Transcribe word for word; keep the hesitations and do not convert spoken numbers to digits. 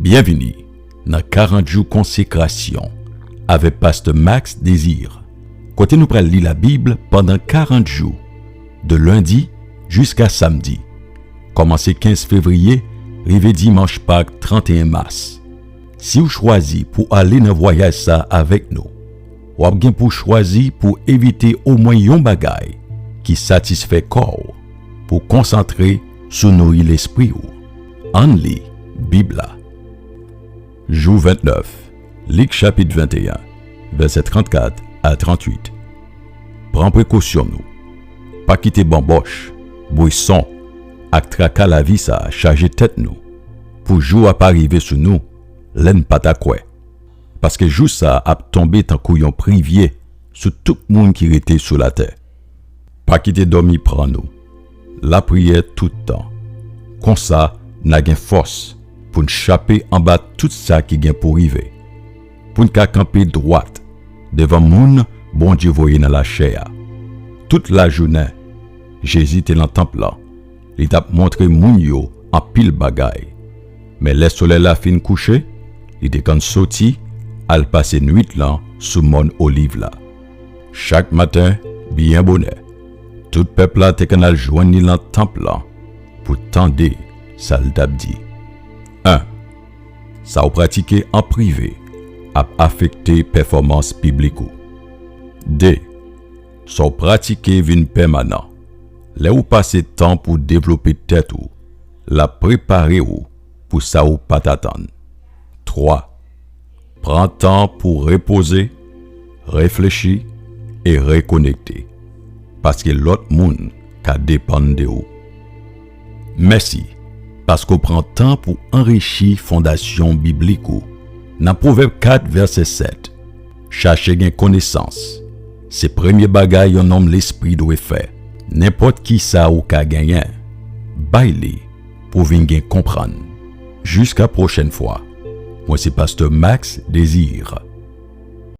Byenvini nan karant jou konsekrasyon avèk Pastè Max Désir, kote nou pral li Labib pandan karant jou, de lendi jiska samdi, kòmanse kenz fevriye rive dimanch Pak tranteyen mas. Si w chwazi pou ale nan vwayaj sa avèk nou, w ap gen pou chwazi pou evite omwen yon bagay ki satisfè kò w, pou konsantre sou nouri lespri w. Ann li Bib la. Jou vennèf, Lik chapit venteyen, vèsè trannkat a tranntuit. Pran prekosyon nou. Pa kite banbòch, bweson, ak traka lavi sa a chaje tèt nou, pou jou a pa rive sou nou lè n pa ta kwè. Paske jou sa a ap tonbe tankou yon privye sou tout moun ki rete sou latè. Pa kite dòmi pran nou. Lapriyè tout tan. Konsa, n a gen fòs pou n chape anba tout sa ki gen pou rive, pou n ka kanpe dwat devan moun Bondye voye nan lachè a. Tout lajounen, Jezi te nan tanp lan. Li t ap montre moun yo anpil bagay. Men lè solèy la fin kouche, li te konn soti al pase nwit lan sou Mòn Oliv la. Chak maten, byen bonè, tout pèp la te konn al jwenn li nan tanp lan pou tande sa l t ap di. En. Sa w pratike an prive ap afekte pèfòmans piblik ou. De. Sa w pratike vin pèmanan. Lè w pase tan pou devlope tèt ou, l ap prepare w pou sa w pa t atann. Twa. Pran tan pou repoze, reflechi e rekonekte, paske lòt moun ka depann de w. Mèsi, paske w pran tan pou anrichi fondasyon biblik ou. Nan Pwovèb kat, vèsè sèt, chache gen konesans. Se premye bagay yon nonm lespri dwe fè. Nenpòt ki sa ou ka genyen, bay li pou w vin gen konprann. Jiska pwochèn fwa, mwen se Pastè Max Désir.